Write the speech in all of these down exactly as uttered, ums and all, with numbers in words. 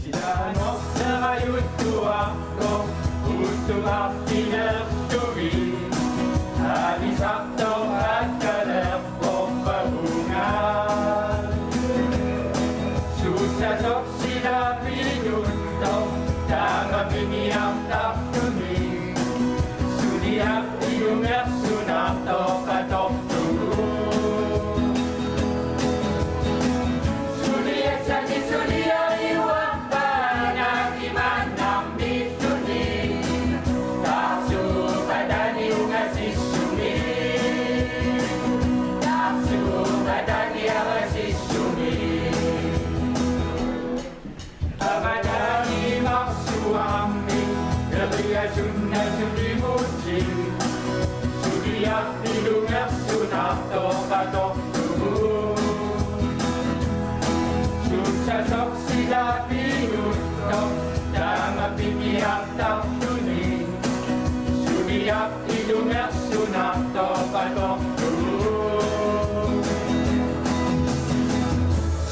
Ilaanngortarajuttuartoq uuttuartilertui aalisartoq aakkalerporpavunga. Suussasoq silapinuttoq taama piniartartuni. Suliaq ilungersunartoq atortugut. Suliassani suliariuarpaa ina imaannarmittuni. Taarsuup ataani ungasissumi. Taarsuup ataani avasissumi. Avataaniimarsuarmi eriasunna sulimutsik. Suliaq ilungersunartoq atortugut. Suussasoq silapinuttoq taama piniartartuni. Suliaq ilungersunartoq atortugut.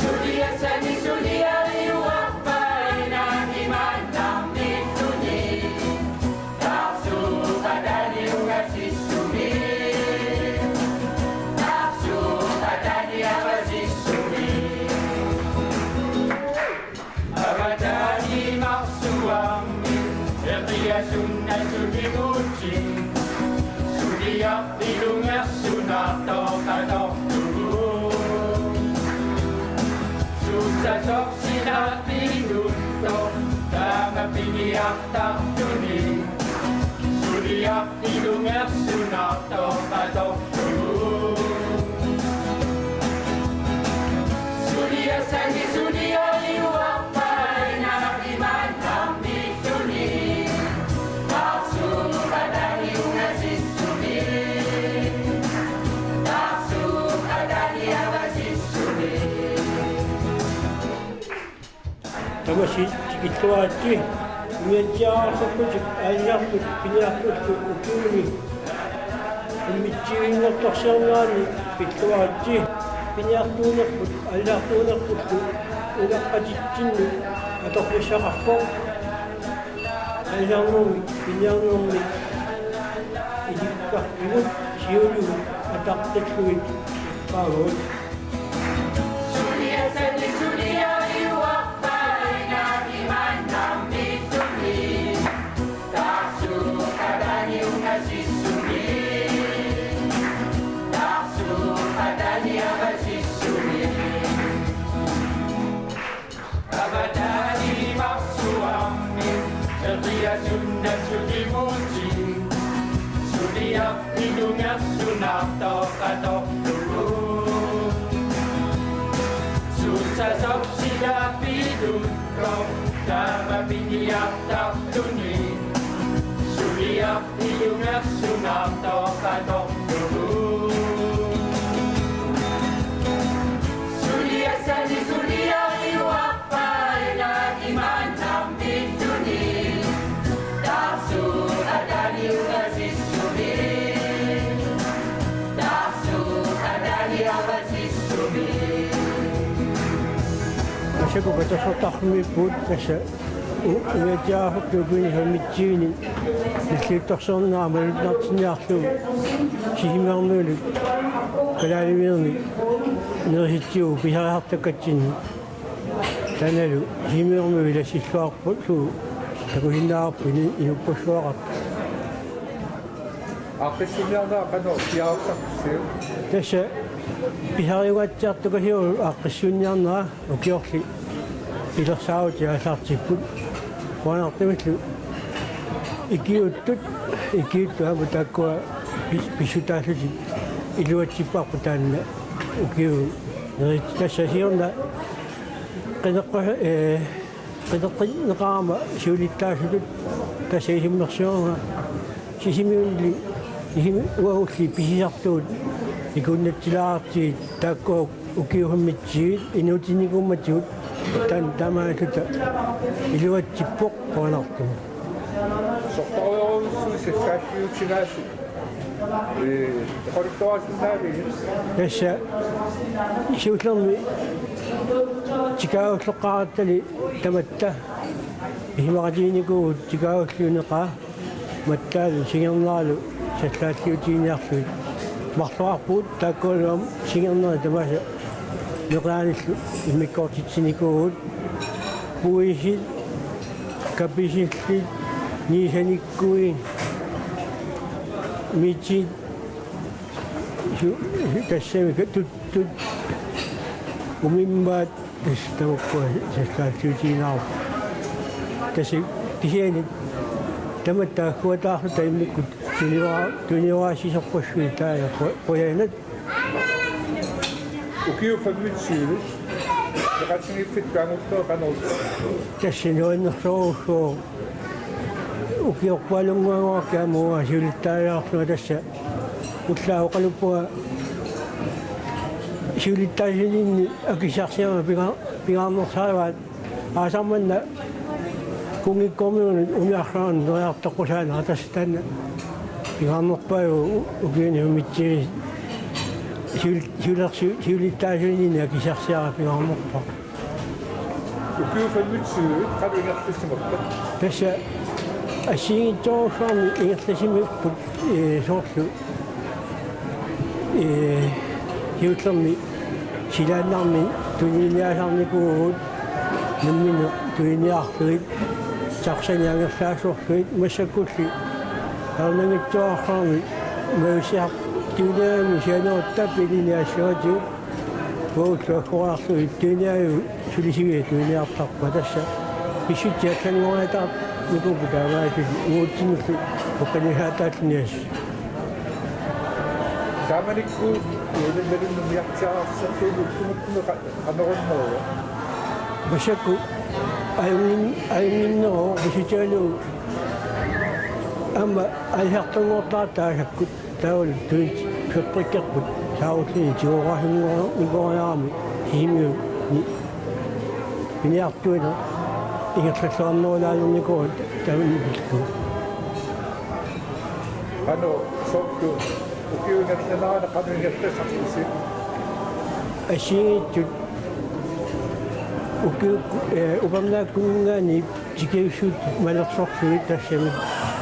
Suliassani suliariuarpaa ina imaannarmittuni. Taarsuup ataani ungasissumi. Taarsuup ataani avasissumi. Avataaniimarsuarmi eriasunna sulimutsik. Suliaq ilungersunartoq atortugut. Suussasoq silapinuttoq taama piniartartuni. Suliaq ilungersunartoq atortugut. Suliassani suliariuarpaa ina imaannarmittuni. Taarsuup ataani ungasissumi. Taarsuup ataani avasissumi. Tamassi tikilluaritsi, umiatsiaararsuarlutik aalisartut piniartullu ukiuni hammitsiivinngortorsiornerani pilluaritsi. Piniartuunerput aalisartuunerpullu unaqqatitsinnut atorfissaqarpoq. Aalisarnermik piniarnermik ilikkarfigut siulivut ataqqiillugit ippaagut. Suliassani suliariuarpaa ina imaannarmittuni. Taarsuup ataani ungasissumi. Taarsuup ataani avasissumi. Avataaniimarsuarmi eriasunna sulimutsik. Suliaq ilungersunartoq atortugut. Suussasoq silapinuttoq taama piniartartuni. Suliaq ilungersunartoq atortugut. Suliassani suliariuarpaa ina imaannarmittuni. Taarsuup ataani ungasissumi. Taarsuup ataani avasissumi. Massakkut katersortarfimmiippugut tassa u-, umiatsiaararsuartut ukiuni hammitsiini nalliuttorsiornerat malunnartinniarlugu Sisimiormiunut kalaalimiunit nerisitsivugut pisariaqartakkatsinnik. Taannalu Sisimiormiut ilassilluarpullu takusinnaavarput ini-, inuppassuaqartut. Aaqqissuunniarnera qanoq piareersarsiuk? Tassa pisariungaatsiartukasiuvoq aaqqissuunniarnera, ukiorli pilersaarutit aallartipput. Qujanartumillu ikiuuttut, ikiuuttut aamma taakkua pis-, pissutaallutik iluatsipparput taanna ukiut nerit-, tassa siorna qineqqa-, ee, qineqqinneqarama siulittaasutut tassa isummersiorama Sisimiunili, Sisimi-, uagulli pisisartugut ikunnatsilaartigit taakku ukiut hammitsigit inuutinnikumatigut tan-, taamaalluta iluatsippoq qujanartumik. Sortarujorujussui sakkaaffiutsigaasut Ee, oqaluttuarisinnaaviuk? Tassa siullermi tikaagulleqqaarattali tamatta isumaqatiginikuuvugut tikaagulliuneqaa mattaalu singerneralu sallaalliutiginiarlugit. Marloqarpugut taakkualu aamma singernerit tamaasa neqeranillu immikkoortitsinikuuvugut. Puisit, kapisillit, niisanikkui, mitit, su-, su-, tassami ka-, tuttut, umimmaat, tassa tamakkua sallaalliutigineqarput. Tassa kisianni tamatta taakkuataarluta immikkut tuniora-, tunioraassisorpassuit taava qu-, qujanaq. Ukiut femogtyve, peqatigiiffittut anguttoq qanoq? Tassa nuannersorujussuuvoq. Ukiorpaalunnguagorakkit aamma uanga siulittaariarlunga tassa ullaaq oqaluppunga siulittaasuninni akissarsiama pinga-, pingaarnersarivaat. Aasaq manna kunngikkormiunut umiarsuarnut neriartoqqusaanera tassa taanna pingaarnerpaajuvoq u-, ukiuni mitsi siul-, siulersu-, siulittaasuninni akissarsiara pingaarnerpaaq. Ukiut femogtyve qanoq ingerlassimapput? Tassa assigiinngitsorujussuarmik ingerlasimappugut, ee, soorlu ee, siullermik silaannarmik tuniniaasarnikuuvugut, namminneq tuniniarlugit, taxanik angerlaassorlugit, massakkulli ajornanngitsuararsuarmik majussisartuutigigamiuk sianerutta biilini assavatigut, uagullu aggoriarlugit tuniniaajugut sulisiviat tuniniartarpaa, tassa pissutsit allanngoriataarnikuupput taamaattut uagutsinnullu eqqaaniasaataalluni assut. Taamanikkut uagut imaluunniit umiartiaararsiortugut ullumikkut qa-, qanorunneruvoq? Massakkut ajunngin-, ajunnginneruvoq, pissutigalugu aamma aalisartunngortarput taasakkut, taavalu tunit fabrikkerput saarullinik tigooraasinngoraarami Sisimiuni piniartuineq ingerlalluarnerulaarnikuuvoq tamanna pillugu. Qanoq soorlu ukiut ingerlaneranni qanoq ingerlasarpisi? Assigiinngitsut ukiuk-, ee, upernaakkunninngaanniit tikiussuutit malersorlugit tassami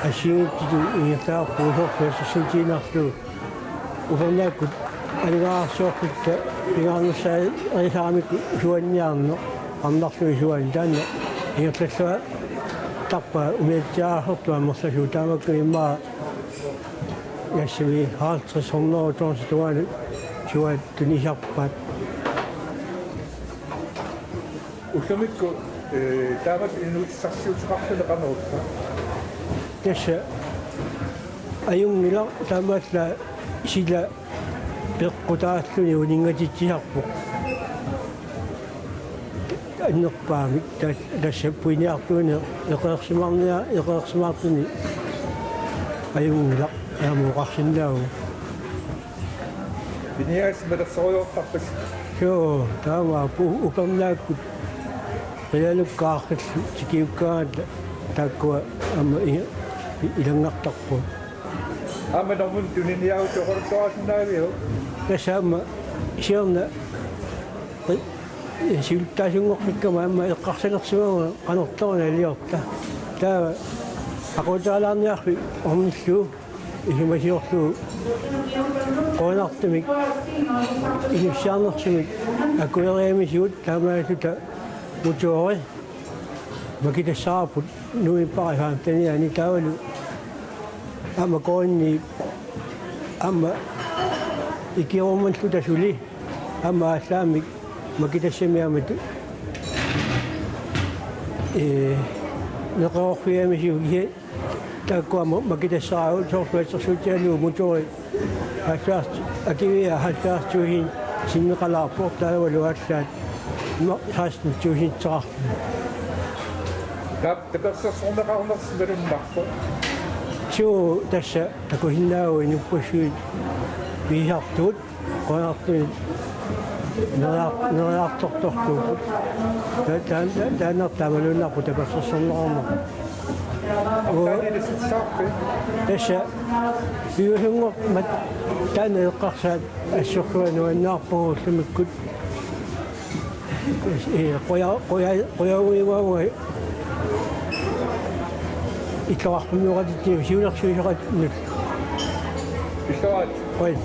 assigiinngitsutut ingerlaarpugut soorlu assersuutigiinnarlugu. Upernaakkut aningaasarsiorluta pingaarnersaarisaramikku suanniarneq, arnarlugit suaanni taanna ingerlalluartarpaa umiatsiaararsortunik amerlasuut, taamakku immaqa nassami halvtreds hundrede tonsit tungaanut suaat tunisarpaat. Ullumikkut, ee, taamatut inuussutissarsiuteqarluni qanoruna? Tassa ajunngilaq, taamaallaat sila peqqutaalluni uninngatitsisarpoq. Annerpaamik ta-, tassa puiniartuineq eqeersimaarnia-, eqeersimaartuni ajunngilaq, aamma oqarsinnaavugut. Piniagassat malersorujoortarpasi? Joo, taamaappoq, upernaakkut qilalukkat aaqqillu tikiukkaangatta taakkua aamma i-, i-, ilanngartarpagut. Aamma normut tuniniaagut oqaluttuarisinnaaviuk? Tassa aamma siorna qi-, siulittaasunngortikkama aamma eqqarsalersimavunga qanortoq naliorta. Taava aquutalaarniarfik ornillugu isumasiorlugu qujanartumik inussiarnersumik akueriamisigut, taamaalilluta motori makitassaraarput novembarip femtenianni, taavalu aamma korinni aamma ikiorummalluta suli aamma aallaammik makitassamik aamma tu-, ee, neqeroorfigigamisigut, kisianni taakkua aamma makitassaraavut, soorlu assersuutigalugu motori halvfjerds, akivia halvfjerds tusind sinneqalaarpoq, taavalu aallaat ima seksten tusind seqarluni. Taava tapersersorneqarnersi malunnarpoq? Suu, tassa takusinnaavugut inuppassuit pigisartugut, qujanartumik neriar-, neriartortortuupput. Ta-, ta-, ta-, taanna taamaluinnarpoq tapersersorneqarneq. Uu. Tassa piusunngormat taanna eqqarsaat assorsuaq nuannaarpoq ullumikkut. Ee, quja-, quja-, qujarujuaruai illoqarfimmioratitsigu siunersuisoqatinnut. Illoqaat. Qujan.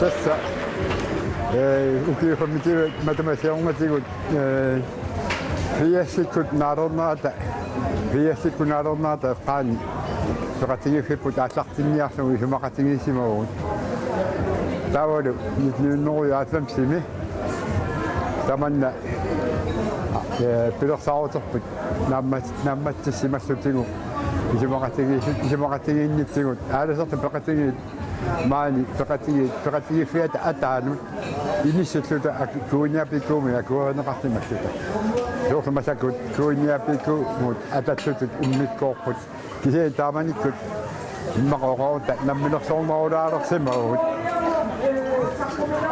Tassa, ee, ukiut femogtyve matuma siornatigut, ee, firsikkut naalernerata, firsikkut naalernerata eqqaani peqatigiiffipput aallartinniarlugu isumaqatigiissimavugut. Taavalu nitten hundrede og halvfemsimi tamanna, ee, pilersaaruterput naammat-, naammatsissimallutigu isumaqatigiissut, isumaqatigiinnitsigut Aalasertut Peqatigiit maani peqatigiit, peqatigiiffiata ataanut inissilluta ak-, Kuinniapiikkuumik akuerineqarsimalluta. Soorlu massakkut Kuinniapiikkuumut atattutut immikkoorput. Kisianni taamanikkut immaqa oqarutta namminersornerulaalersimavugut.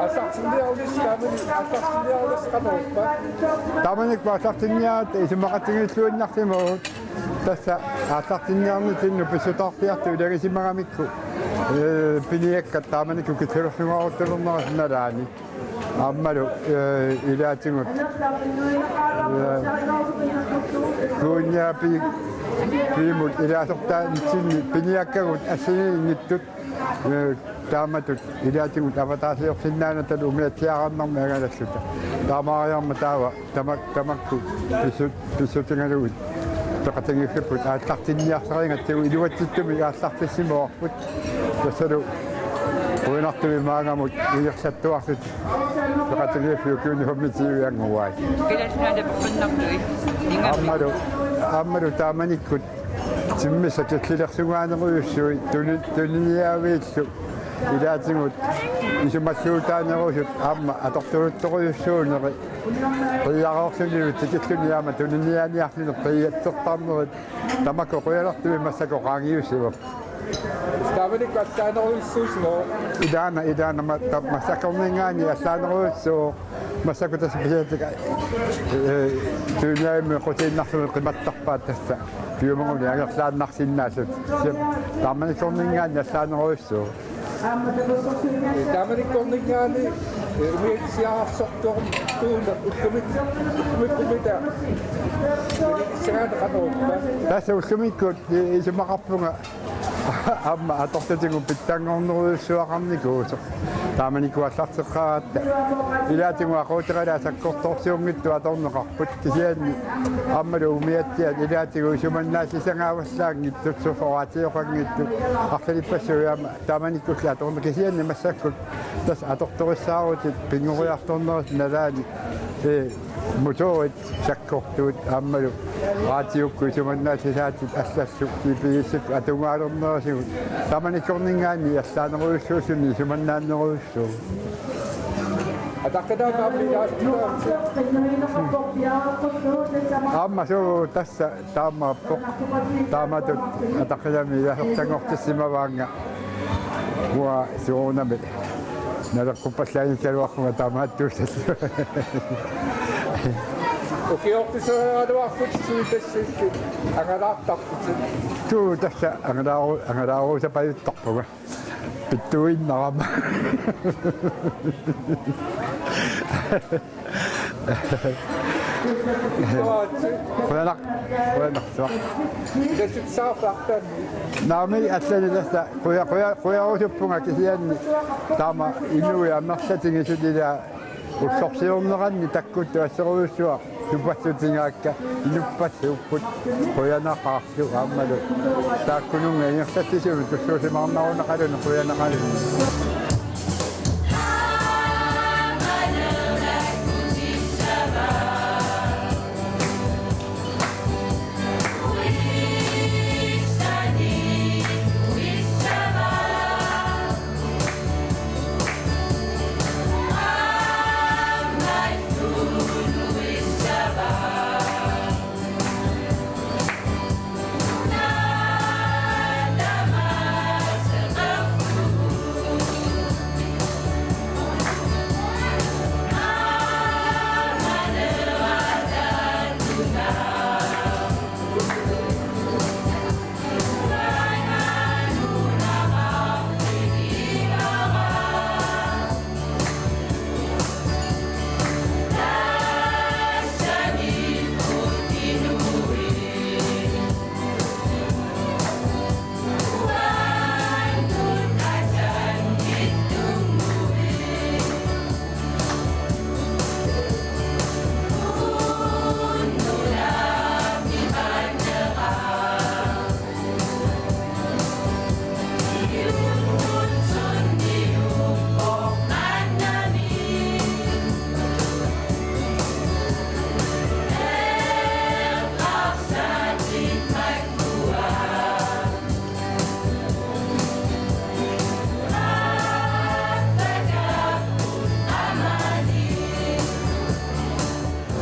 Aallartinniarnissaq taamani, aallartinniarnissaq qanoq ippa? Taamanikkut aallartinniarluta isumaqatigiilluinnarsimavugut. Tassa aallartinniarnitsinnut pissutaarpiartut ilagisimagamikku, ee, piniakkat taamanikkut killilersugaaruttulernerisa nalaani. Aammalu, ee, ilaatigut, ee, Kuinniapi-, piimut ilaasortaanitsinni piniakkagut assigiinngitsut, ee, taamatut ilaatigut avataasiorsinnaanatalu umiatsiaararnermik angalalluta. Taamaariarmat taava tamak-, tamakku pissut-, pissutigalugit peqatigiiffipput aallartinniarsarigatsigu iluatsittumik aallartissimavarput. Tassalu Qujanartumik maannamut ingerlattuartut peqatigiiffiup ukiuni femogtyve-annguai. Kilallunaaleqqinnartui. Ingammik. Aammalu, aammalu taamanikkut timmissat killilersugaanerujussuit tuni-, tuniniaaviillu ilaatigut isumalluutaanerusut aamma atortorujussuunerit qiiareerlunilu tikilluni aamma tuniniaaniarluni qiiatsertarnerit tamakku qujanartumik massakkut qaangiussivoq. Taamanikkut allaanerujussuusimavoq. Ilaana, ilaana ma-, ta-, massakkorninngaanniit allaanerujussuuvoq. Massakkut tassa pisiatik, eh, tuuniaimmi qutiinnarluni qimattarpaat tassa. Piumaguni angerlaannarsinnaallutik. Kisianni taamanikkorninngaanniit allaanerujussuuvoq. Taamanikkorninngaanniit, eh, umiatsiaarsortuartuuna ullumikkut, ullumikkut qanoq ippa? Tassa ullumikkut, eh, isumaqarpunga aamma atortutigut pitsanngornerujussuaqarnikuusoq. Taamanikkut aallarteqqaaratta. Ilaatigut aquuteralaat sakkortoorsuunngitsut atorneqarput. Kisianni aammalu umiatsiaat ilaatigut isumannaallisagaavallaanngitsut, suffraatioqanngitsut, arlalippassuit aamma taamanikkulli atorneq kisianni massakkut tassa atortorissaarutit pinngoriartornerusut nalaani, eh, motorit sakkortuut aammalu raatiukkut isumannaallisaatit allallu G P S-ikkut atugaalernerisigut taamanikkorninngaanniit allaanerujussuulluni isumannaannerujussuuvoq. Ataqqinaammik aamma ilaassutaa. Aamma suu tassa taamaappoq. Taamatut ataqqinaammik ilaasortanngortissimavaannga. Uanga soorunami naleqquppallaanngikkaluarpunga taamaattuussallugu. Ukiorpassuaraluarputit suitassikkit angalaartarputit. Tuu tassa angalaaru-, angalaaruusapajuttarpunga. Pittuinnarama. Qujanaq, qujanaq, suaq. Naamik, allanik tassa quja-, quja-, qujarusuppunga kisianni taama inuit amerlatigisut ilaa ullorsiorneranni takkuttut asserujussuaq tupassutigaakka inuppassuupput qujanaqaarlu aammalu taakkununnga ingerlatsisunut tulluusimaarnarunaqaluni qujanaqaluni.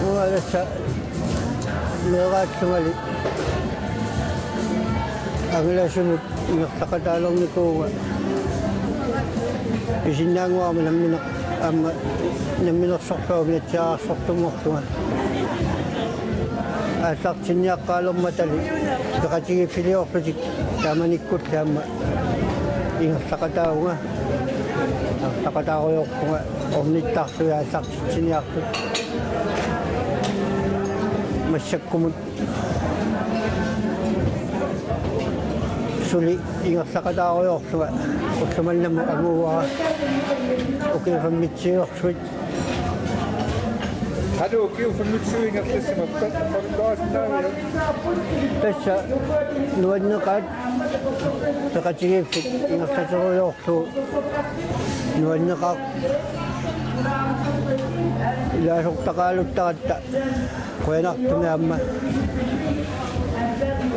Uanga tassa meeraallungali angalasumut ingerlaqataalernikuuvunga pisinnaannguarama nammineq aamma namminersorluarmi atsiaararsortunnguarlunga. Aallartinniaqqaalermatali peqatigiiffiliorlutik taamanikkulli aamma ingerlaqataavunga. Ingerlaqataarujoorpunga ornittarlugit aallartitsiniarlutik. Massakkumut suli ingerlaqataarujoorlunga ulloq manna aamma anguara ukiut femogtyve-orsuit. Hallo, ukiut femogtyve ingerlassimappat, femogtyve. Tassa nuanneqaat peqatigiiffik ingerlaterujoorlugu nuanneqaaq ilaasortaqaaluttaratta qujanartumik aamma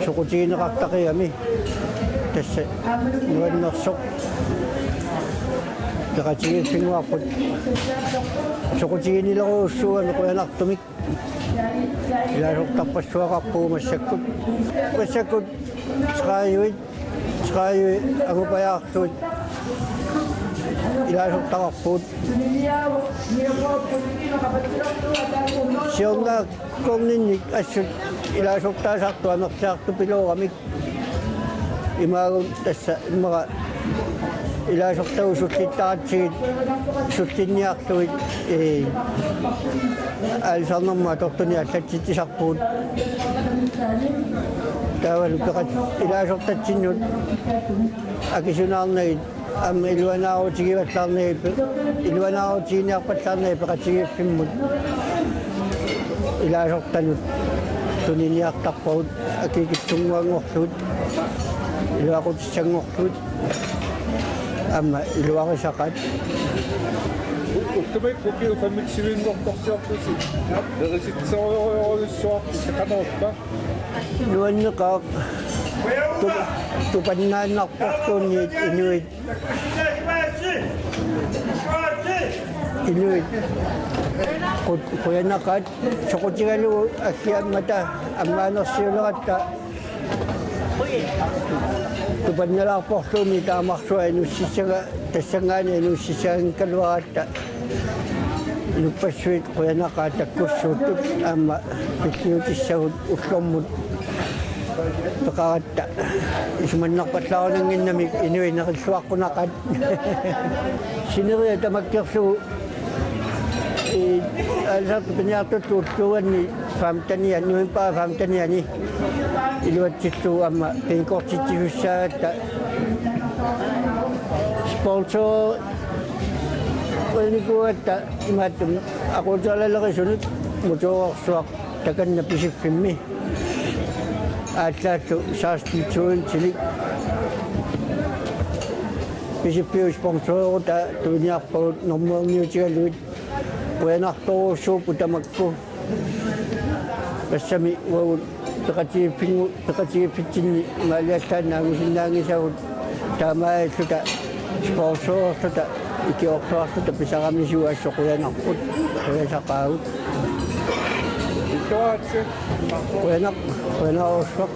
soqutigineqartaqigami tassa nuannersoq peqatigiiffinnguarput soqutiginnilerujussuugami qujanartumik ilaasortarpassuaqarpugut massakkut. Massakkut tredive, tredive angupajaarlugit ilaasortaqarpugut. Siornaakkorninnik assut ilaasortaasartut amerliartupilooramik. Imaagut tassa immaqa ilaasortagut sullittaratsigit sullinniarlugit, ee, aalisarnermut atortunik allatsitsisarpugut. Taavalu peqat-, ilaasortatsinnut akisunaarnagit aamma iluanaarutigivallaarnagit, iluanaarutiginiarpallaarnagit peqatigiiffimmut ilaasortanut tuniniartarpagut akikitsunnguanngorlugit, iluaqutissanngorlugit aamma iluarisaqaat. Uktumik ukiut femogtyve-nngortorsiortusi nerisitserujorujussuartusi qanorpa? Nuanneqaaq tu-, tupannaannarporluunniit inuit. Inuit. Qu-, qujanaqaat soqutigalugu aggiammata ammaanersiuleratta tupannalaarporluunniit taamarsuaq inuussissaga-, tassanngaanniit inuussissaganngikkaluaratta. Inuppassuit qujanaqaat takkussuuttut aamma pilliutissagut ullormut peqaratta. Isumannarpallaarunannginnamik inuit nerilluaqqunaqaat. Sineriak tamakkerlugu, ee, aalisartut piniartullu ulluuganni femtenianni, novembarip femtenianni iluatsillugu aamma bingortitsisussaagatta. Sponsor- -rinikuugatta imaattumik aquuteralerisunut motorersuaq takanna Pisiffimmi aallaallu seksten tusindilik. Pisiffiup sponsorerutaa tuniniarpagut normuerniutigalugit. Qujanartorujussuupput tamakku. Tassami uagut peqatigiiffinngu-, peqatigiiffitsinni imaaliallaannaq angusinnaanngisagut taamaalilluta sponsorerluta ikiorluarluta pisaramisigut assut qujanarput, qujasaqaagut. Qujanaq-, qujanarujussuaq.